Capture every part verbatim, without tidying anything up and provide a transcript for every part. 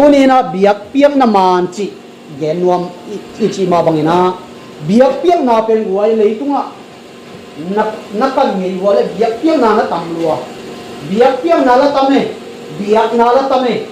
Tuni-in ah biakpiakna maan cih gen nuam i, i cih mah bangin ah, biakpiakna pen guai leitungah na, na kan ngei uh leh biakpiakna na tam lua. Biakpiakna la tam e, biakna la tam e.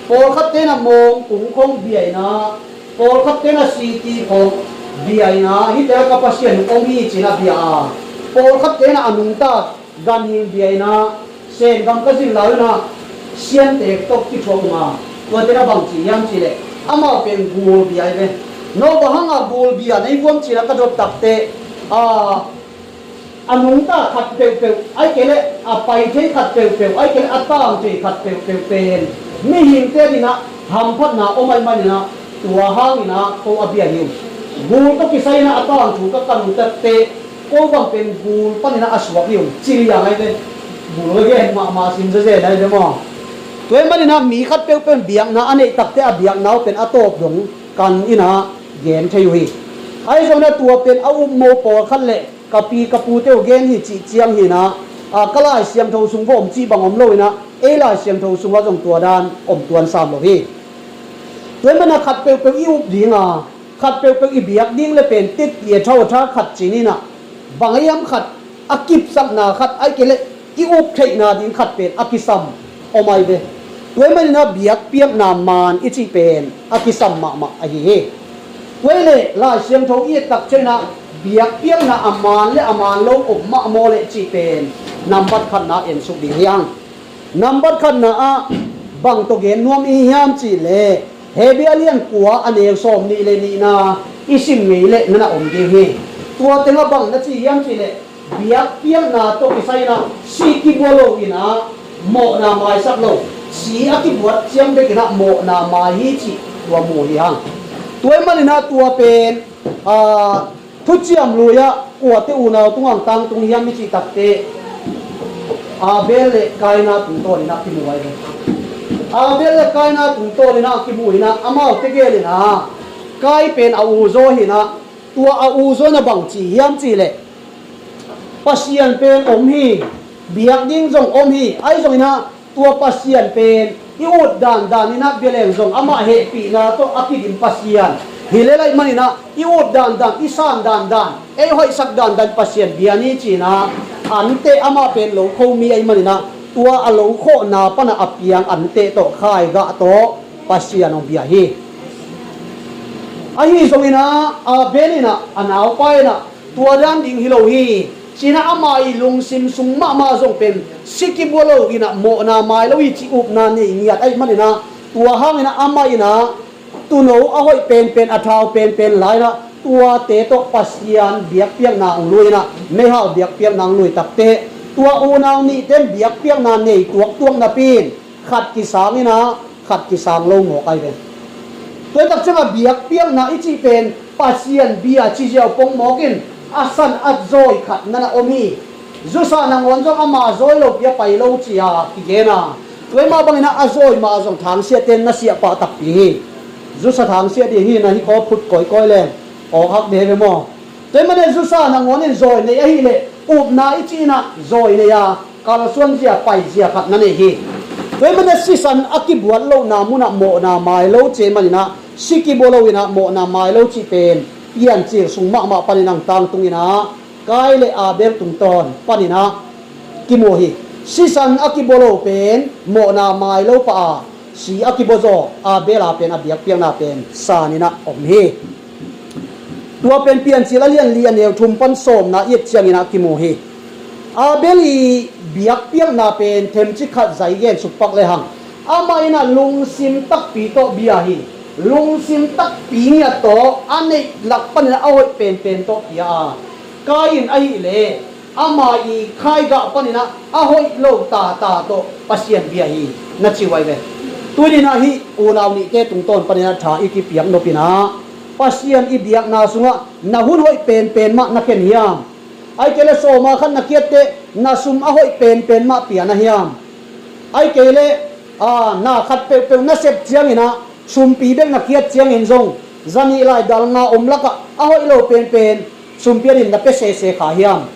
Pawlkhatte in ah mawngkung khong bia in ah, pawlkhatte in ah city khong bia in ah, hihte ah ka Pasian hong om hi ci-in ah bia a, pawlkhatte in ah a nungta ganhing bia in ah, Sengam ka zin lai un ah, siante tawh kithuak uh a, tuate in ah bang ci hiam cih leh, amau pen gul bia hi ve. No bang hangah gul bia na hi vuam ci-in ah ka dot takteh, a, a nungta khat peuhpeuh, ahih kei leh a pai thei khat peuhpeuh, ahih kei leh a tang thei khat peuhpeuh pen mihingte adingin ah hamphatna om ahih manin ah, tua hangin ah ko a bia hi uh. Gul tawh kisai in ah a tangthu ka kan uh takteh, ko bang pen gul panin ah a suak hi uh, ci liang ahi ve. Gul ka gen mahmah sin zazen ahi ve maw. Tua ahih manin ah mi khat peuhpeuh in biakna a neih takteh a biakna uh pen a tawp dong kan in ah gen thei uh hi. Ahi zongin ah tua pen a upmo pawlkhat leh ka pi ka pute uh gen hi cih ciang hi-in ah, a, ka Lai Siangtho sung va om cih bang om lo in ah, ei Lai Siangtho sungah zong tua dan om tuan sam lo hi. Tua ahih manin ah khat peuhpeuh i up ding a, khat peuhpeuh i biak ding leh pen titpih a thau a tha khat ci-in ah, bang a hiam khat a kipsakna khat, ahih kei leh i up theihna ding khat pen a kisam om ahi ve. Tua ahih manin ah biakpiakna maan i cih pen a kisam mahmah ahi hi. Tua ahih leh Lai Siangtho i et tak ciangin ah biakpiakna a maan leh a maan lo om mah maw leh cih pen nambat khatna en suk ding hi hang. Nambat khatna ah bang tawh gen nuam i hiam cih leh, Hebru a lian kua a neu sawmnih leh nihna i sim ngei leh na na om ding hi. Tua tengah bang na ci hiam cih leh, biakpiakna tawh kisai in ah si kibua lo in ah mawhna maisak lo, si a kibuat ciang bek in ah mawhna mai hi cih tua mu hi hang. Tua ahih manin ah tua pen, a, Thuciam Lui-ah kuate unau tungah tangtung hiam i cih takteh, Abel leh Kaina tungtawn in ah kimu ahi ve. Abel leh Kaina tungtawn in ah kimu in ah, amaute gel in ah, Kain pen a u zaw hi in ah, tua a u zaw in ah bang ci hiam cih leh, Pasian pen om hi, biak ding zong om hi, ahi zongin ah tua Pasian pen i ut dandan in ah bia leng zong amah hehpihna tawh a kidim Pasian hi lel ahih manin ah, i ut dandan, i san dandan, ei hoihsak dandan Pasian bia ni ci-in ah, anteh amah pen lo kho mi ahih manin ah, tua a lo khawhna pan ah a piang anteh tawh khaigah tawh Pasian hong bia hi. Ahi zongin ah Abel in ah, a naupa in ah, tua dan ding hi lo hi ci-in ah, ama i lungsim sung mahmah zong pen si kibua lo in ah mawhna mai lo hi cih upna nei ngiat ahih manin ah, tua hangin ah amah in ah tuuno a hoih penpen, a thau penpen la in ah, tuate tawh Pasian biakpiakna hong lui in ah, meihal biakpiakna hong lui takteh, tua unau nihte in biakpiakna nei tuaktuak napi in, khat kisang in ah, khat kisang lo mawk ahi ve. Tua hi tak ciangah biakpiakna i cih pen Pasian bia ci ziau pongmawk in, a san a zawi khat na na om hi. Zusa nangawn zong ama zawi lopi a pai lo ci-a kigen a, tua ahih mah bangin ah a zawi mah zong thangsiahte in na siah pah takpi hi. Zusa thangsiah ding hi in ah, hih khawng phut kawikawi leng awk hak ding hi ve maw. Tua ahih manin zusa nangawn in zawi nei ahih leh, upna i cih in ah zawi nei a, kalsuan zia, pai zia khat na nei hi. Tua ahih manin ah sisan a kibuat lohna mun ah mawhna mai lo ci ahih manin ah, si kibua lo in ah mawhna mai lo cih pen Piancil sung mahmah panin ah tangtung in ah, Kain leh Abel tungtawn panin ah kimu hi. Sisan a kibua lo pen mawhna mai lo pah a, si a kibua zaw Abel a pen a biakpiakna pen san in ah om hi. Tua pen Piancil a lian li a neu thum pan sawmna i et ciangin ah kimu hi. Abel i biakpiakna pen themcik khat zai gen suk pak lehang, amah in ah lungsim takpi tawh bia hi. Lungsim takpi ngiat tawh a neih lak panin ah a hoih penpen tawh pia a, Kain ahih leh ama i khaigah panin ah a hoih lo tata tawh Pasian bia hi, na ci uh ahi ve. Tuni in ah hih unau nihte tungtawn panin ah tha i kipiak nop in ah, Pasian i biakna sungah na hun hoih penpen mah na khen hiam? Ahih kei leh sawma khat na kiatteh na sum a hoih penpen mah pia na hiam? Ahih kei leh, a, na khat peuhpeuh na sep ciangin ah, sumpi bek na kiat ciangin zong, zanih lai dal nga om lakah a hoih lo penpen sumpi adingin na pia sese kha hiam?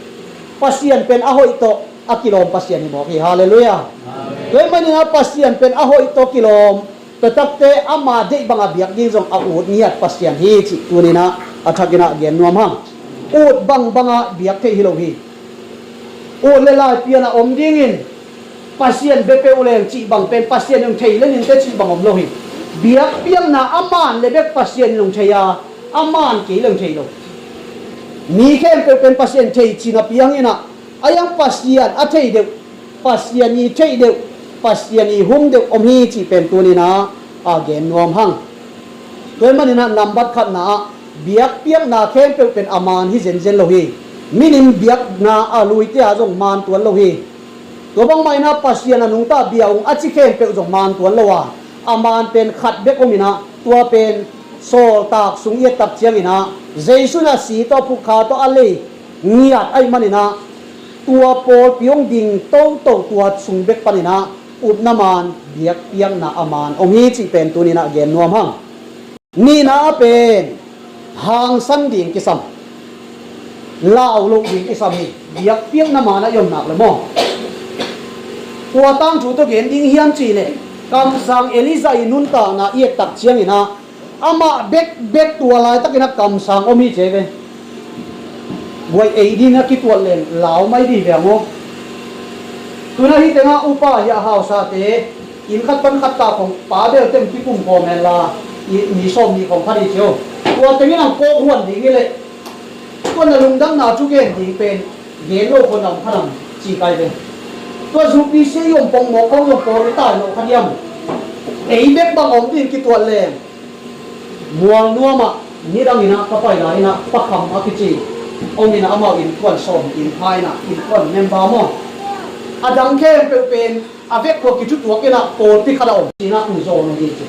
Pasian pen a hoih tawh a kilawm Pasian hi mawk hi. Halleluiah. Amen. Tua ahih manin ah Pasian pen a hoih tawh kilawm, Tua takte ama deih banga biak ding zong a ut ngiat Pasian hi cih tuninah a thakinah gen nuam hang. Ut bangbanga biak theih hi lo hi. Ut le laipiana om dingin Pasian bia peuh leng cih bang pen Pasian in hong thei le ninte cih bang om lo hi. Biakpiakna aman le bek Pasian in hong thei a, aman kei le hong thei lo. Mi khempeuh pen Pasian thei cina pianginah a iang Pasian a thei deuh, Pasian i theih deuh, Pasian i hum deuh om hi cih pen tuninah a gen nuam hang. Tua hi maninah nambat khatna ah biakpiakna khempeuh pen a man hi zenzen lo hi. Milim biakna a luite ah zong man tuan lo hi. Tua bangmah inah Pasian a nungta bia ung a ci khempeuh zong man tuan lo a, a man pen khat bek ominah tua pen sawltak sung i et tak cianginah Jesu in a si tawh a phukkha tawh a lei ngiat ahih maninah tua pawlpi hong ding toto tua sung bek paninah upna man biakpiakna a man om hi cih pen tuninah gen nuam hang. Nihna a pen hangsan ding kisam, lau loh ding kisam hi. Biakpiakna man a i om nak le maw? Kua tangthu tawh gen ding hiam cihleh kamsang Elijah i nuntakna i et tak cianginah amah bekbek tua laitakinah kamsang om hi ci ve. Guai ei ding a kituat leng lau mai dih ve a maw? Tuna hih tengah upa hi a hausate inn khat pan khat ta khong pa bel teng kikum khawm hen la mi sawm nih khong khat hi ci o. Tua tengin ang kawk huan ding hi leh tua na lungdamna thu gen ding pen gen lo khon a om khat ang ci kai ve. Tua zupi sia i om pongmawk khong zong pawl i tai lo khat hiam? Ei bek bang om ding kituat leng mual nuamah nidang inah ka pai lai inah pakham a kici om inah amau innkuan sawm inn pha inah innkuan member maw? A dang khempeuh pen a vek khua kithutuak inah pawlpi khat a om inah hong zawn uh hi ci.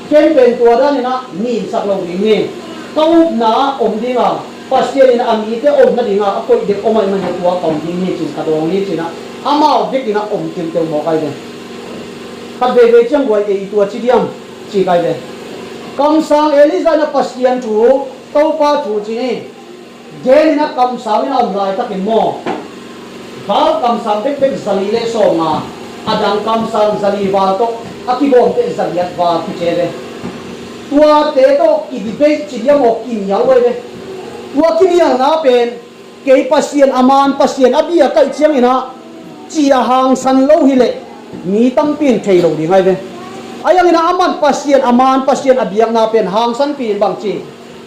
Ken pen tua dan inah ninsak lo ding hi. Ka upna ah om dinga Pasian inah a mite om nadinga a koih dek om ahih manin tua ka om ding hi cin ka dawng hi cinah amau vek inah om timteu mawk ai ve. Khat veivei ciang guai ei tua ci diam? Ci kai ve. Kamsang Elijah na Pasian thu, Topa thu ci ni. Gen inah kamsang inah om laitakin maw? Val kamsang bekbek zali le sawmnga, a dang kamsang zali val tawh a kigawmte zaliat val kice ve. Tuate tawh kidebate ci diam aw kinial vai ve. Tua kinialna pen kei Pasian a man Pasian a bia kaih cianginah ci a hangsan lo hileh mi tampi in thei lo ding ai ve. A ianginah a man Pasian a man Pasian a biakna pen hangsanpi in bangci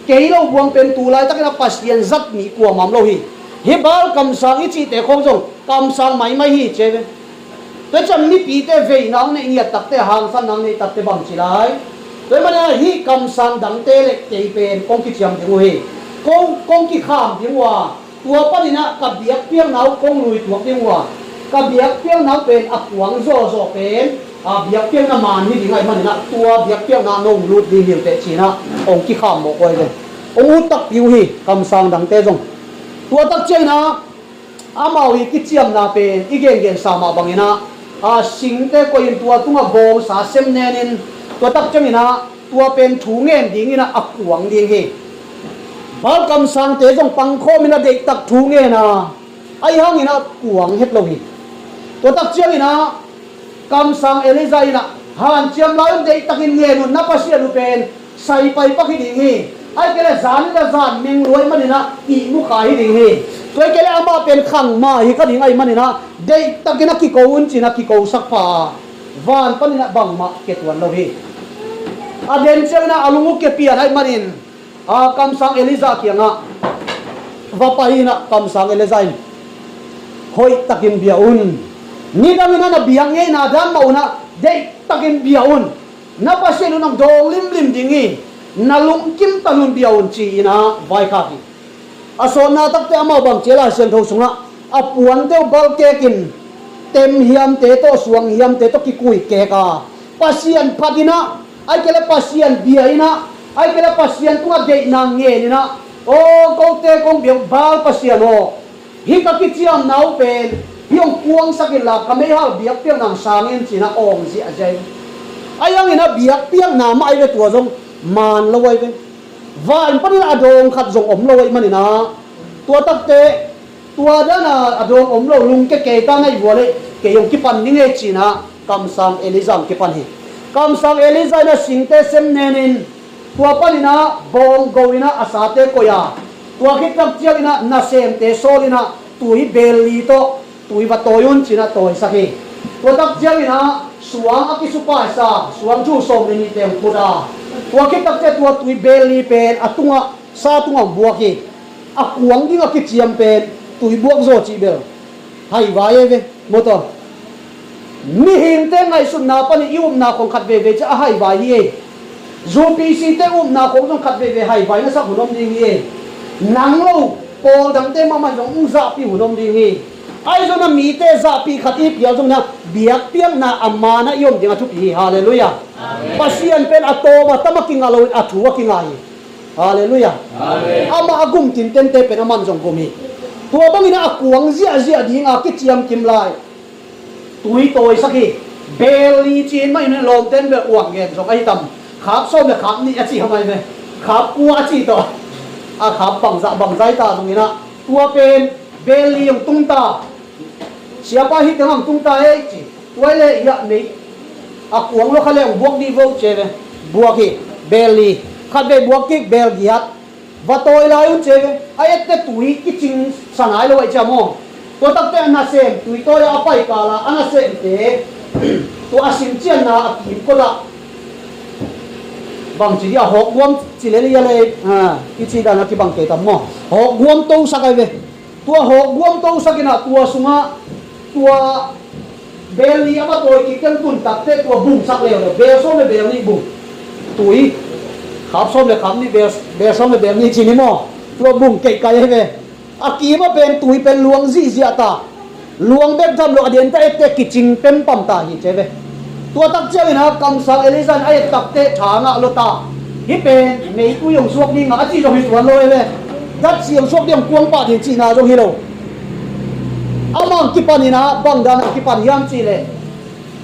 kei lo buang pen tu laitakinah Pasian zat mi kuamah om lo hi. Hih Baal kamsang i cihte khong zong kamsang maimai hi ci ai ve. Tua ciang mipite veina hong neih ngiat takte hangsanna hong neih takte bangci lai? Tua hi maninah hih kamsang dangte le kei pen kong kiciam ding uh hi. Kong kong kikham ding uh a tua paninah ka biakpiakna uh kong luituak ding uh a ka biakpiakna uh pen a kuang zawzaw pen a biakpiakna man hi ding ahih maninah tua biakpiakna nong lut ding hi uh teh cinah hong kikham mawk uh ahi ve. Hong ut takpi uh hi kamsang dangte zong. Tua tak cianginah amau i kiciamna pen i gengensa mah banginah a singte koihin tua tungah bawngsa sem nenin tua tak cianginah tua pen thu ngen dinginah a kuang ding hi. Baal kamsangte zong pangkhawmin a deihtak thu ngen a ahi hanginah kuang het lo hi. Tua tak cianginah kamsang Elijah inah hanciam lai un deihtakin ngen un na Pasian uh pen saipai pak hi ding hi. Ahih kei le zan in a zan meng luai maninah ihmu kha hi ding hi. Tua ahih kei le amah pen khangma hi kha ding ahih maninah deihtakin a kiko un cinah kikosak pha a van paninah bangmah kia tuan lo hi. A den cianginah a lung uh kia pian ahih manin a kamsang Elijah kiangah va pai inah kamsang Elijah in hoihtakin bia un. Nidanginah na biak ngeina dan mah unah deihtakin bia un. Na Pasian un hong dawng limlim ding hi. Na lungkim talun bia un ci-inah vaikhak hi. A sawtna takte amau bangci a Lai Siangtho sungah a puante uh balkekin temhiamte tawh suanghiamte tawh kikuikek a Pasian phatinah ahih kei le Pasian bia inah ahih kei le Pasian tungah deihna ngeninah aw kote kong biak Baal Pasian aw hih ka kiciamna uh pen hih hong kuangsak inla ka meihal biakpiakna hong sang in cinah awng ziahziah in. A ianginah biakpiakna mah ahi ve tua zong man lo ahi ve. Van panin a dawng khat zong om lo ahi maninah tua takte tua dana a dawng om lo lungke kei ta naih vua le kei hong kipan ning e cinah kamsang Elijah hong kipan hi. Kamsang Elijah in ah singte sem nenin, tua panin ah bawng go in ah a sate koih a, tua khit tak ciangin ah nasemte sawl in ah tui beel li tawh tui va tawi un ci-in ah tawisak hi. Tua tak ciangin ah suang a kisupaisa suang thu sawm le nihte hong put a, tua khit tak ciang tua tui beel li pen a tungah, sa tungah hong buak hi. A kuang ding a kiciam pen tui buak zaw cih bel haivai ei ve. Mawtaw, mihingte ngaihsutna panin i upna khong khat veivei ciang a haivai hi ei. Zu P C te upna khong zong khat veivei haivai na sak hun om ding hi ei. Nang lo, pawl dangte mahmah zong hong zahpih hun om ding hi. Ahi zongin ah mite zahpih khat i hi phial zongin ah biakpiakna a man ah i om ding a thupi hi. Halleluiah. Pasian pen a tawm a tam a kingah loin a thu a kingah hi. Halleluiah. Amah a gum tintente pen aman zong gum hi. Tua bangin ah a kuang ziahziah ding a kiciamkim lai tui tawisak hi. Beel li ci-in mah in lawmten bel uang gen zong ahi tam. Khap sawm le khap nih a ci hamai ve. Khap kua a ci tawh, a khap bangzah bangzah hi ta zongin ah tua pen beel li hong tung ta. Siapa, hih teng hong tung ta ei ci. Tua hi leh hiah mei a kuang lua kha leh hong buak dih vo ci ei ve. Buak hi. Beel li. Khat vei buak kik, beel giat. Va tawi lai un ci ei ve. A etteh tui kicingsa nai lo ahih ciang maw, tua tak teh a nasem tui tawi a a pai kal a, a nasemte tua a sincianna a kimkot ah, bangci dih a, hawkguam ci le, i a le, i cih dan a kibang kei tam maw, hawkguam tosak ahi ve. Tua hawkguam tosak in ah tua sungah tua beel li a va tawi kik teng tun tak teh tua bungsak leuleu, beel sawm le beel nih bung. Tui khap sawm le khap nih, beel, beel sawm le beel nih ci ni maw, tua bung keihkai ahi ve. A kim a pen tui pen luang zihziah ta. Luang bek tham lo, a den ta etteh kicing pempam ta hi ci ei ve. Tua tak ciangin ah kamsang Elijah in a et tak teh tha ngah lua ta. Hih pen meitui hong suak ding a, a cih zong hi tuan lo ei ve. Datsi hong suak ding, hong kuang pah ding cihna zong hi lo. Amah hong kipan in ah bang dan a kipan hiam cih leh,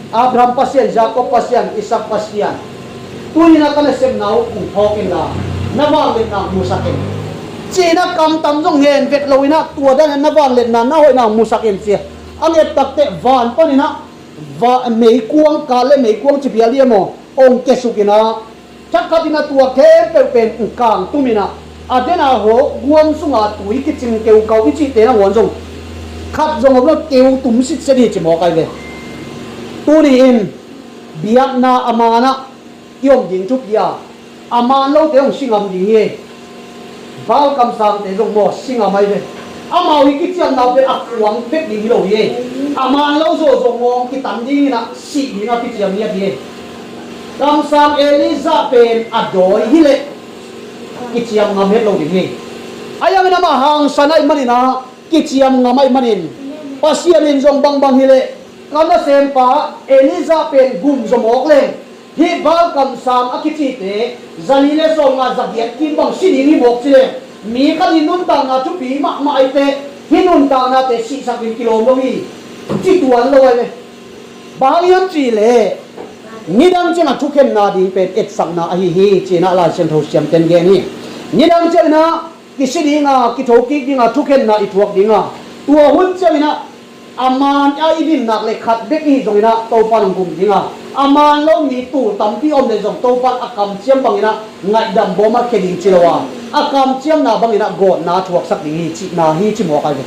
Abraham Pasian, Jacob Pasian, Isaac Pasian, tuni-in ah ka nasepna uh hong phawk inla, na vangliatna hong musak in, ci-in ah kam tam zong ngen vet lo in ah, tua dan in ah na vangliatna, na hoihna hong musak in ci a. A nget tak teh van panin ah va-, meikuang, kal le meikuang ci phial dih a maw, hong kiasuk in ah, thak khat in ah tua khempeuh pen hong kangtum in ah, a den a hawkguam sunga tui kicing keukau i cihte nangawn zong khat zong om lo, keutum sitset hi ci mawk ahi ve. Tuni-in biakna a man ah i om ding thupi a, a man lote hong si ngam ding hi. Baal kamsangte zong maw, si ngam ahi ve. Amau i kiciamna uh pen a kuang bek ding hi lo hi. A man lo zawzaw ngawng kitam dingin ah sih ding a kiciam hi a hi. Kamsang Elijah pen a dawi hi leh kiciam ngam het lo ding hi. A hiangin amah hangsan ahih manin ah kiciam ngam ahih manin, Pasian in zong bangbang hi leh ka nasempa Elijah pen gum zaw mawk leng, hih Baal kamsang a kicite zali le sawmnga zagiat kim bang si ding hi mawk ci leng, mi khat i nuntakna thupi mahmah ahih teh hih nuntaknate sihsak ding kilawm lo hi, ci tuan lo ahi ve. Bang hang hiam cih leh nidang ciang a thukhenna ding pen etsakna ahi hi, ci-in ah Lai Siangtho siamten gen hi. Nidang ciangin ah kisi ding a, kitho kik ding a, thukhenna i thuak ding a, tua hun ciangin ah a man a i din nak leh khat bek i hih zongin ah Topa'n hong gum ding a, a man lo mi tul tampi om leh zong Topa'n a kamciam bangin ah ngaihdam bawm a khia ding ci lo a, a kamciamna bangin ah gawtna thuaksak ding hi cihna hi ci mawk ahi ve.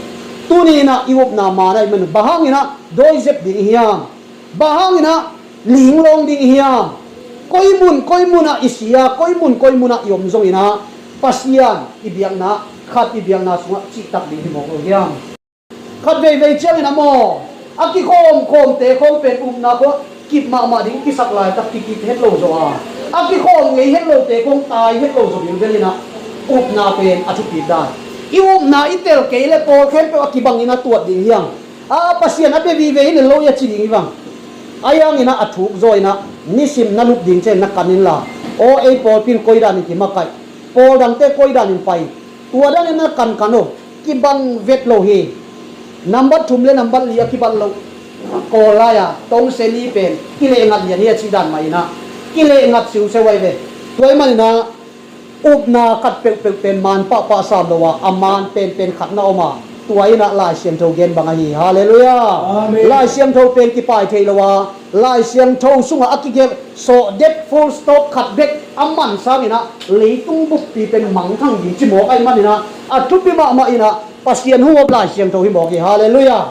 Tuni-in ah i upna man ahih manin bang hangin ah dawi zep ding i hiam? Bang hangin ah linglawng ding i hiam? Koi mun koi mun ah i si a, koi mun koi mun ah i om zongin ah Pasian i biakna, khat i biakna sungah cihtak ding hi mawk lo hiam? Khat veivei ciangin ah maw, a kikhawmkhawmte khawng pen upna khawng kip mahmah ding kisak laitak kikip het lo zaw a, a kikhawm ngei het lote khawng tai het lo zaw bilbel in ah upna pen a thupit dan. I upna i tel kei leh pawl khempeuh a kibangin a tuat ding hiam? A, Pasian a bia vive hi lel lo hi a ci ding hi vang. Ahi hangin ah a thuk zaw in ah nisim na lup ding ciangin na kan inla, aw, ei pawlpi in koi danin kimakaih, pawl dangte koi danin pai, tua danin na kankan uh, kibang vet lo hi. Nambat thum le nambat li a kibat loh, Kawl lai-a tongse li pen kileh ngat lian hi a cih dan mah in ah kileh ngat siuseu ahi ve. Tua ahih manin ah upna khat peuhpeuh pen man pahpah sam lo a, a man penpen khat na om a, tua in ah Lai Siangtho gen bang ahi. Halleluiah. Amen. Lai Siangtho pen kipai thei lo a, Lai Siangtho sungah a kigelh sawh dek, full stop khat bek a man sangin ah leitung buppi pen mangthang ding ci mawk ahih manin ah, a thupi mahmah in ah Pasian hong op Lai Siangtho hi mawk hi. Halleluiah.